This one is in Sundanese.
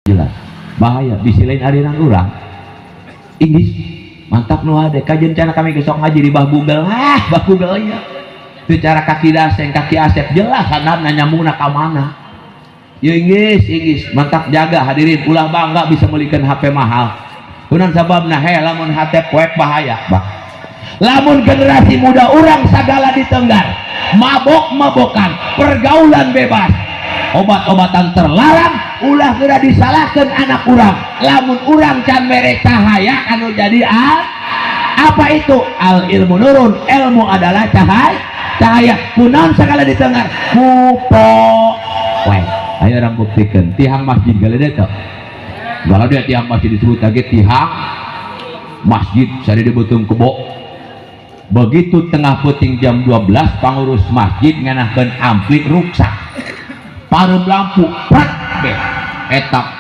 Jelas bahaya bisi lain aliran urang. Inggris mantap nu ade kajian cara kami gesok ngaji di bah Google, ah bah Google ya secara kaki daseng kaki asep jelas handapna nyambungna ka mana ya. Inggris, Inggris mantap. Jaga hadirin, ulah bangga bisa belikan HP mahal. Kunan sababna he lamun HP poek bahaya bah. Lamun generasi muda urang sagala ditenggar, mabok-mabokan, pergaulan bebas, obat-obatan terlarang, ulah geura disalahkan anak urang lamun urang can mere cahaya anu jadi apa itu al ilmu nurun, ilmu adalah cahaya. Cahaya kunaon segala ditenggar ku poek? Ayo urang buktikan. Tihang masjid galede teu? Kalau dia tiang masjid disebut lagi tihang masjid saya di Betung Kebo. Begitu tengah peuting jam 12, pengurus masjid ngenahkeun ampli, ruksak, pareum lampu prat be eta.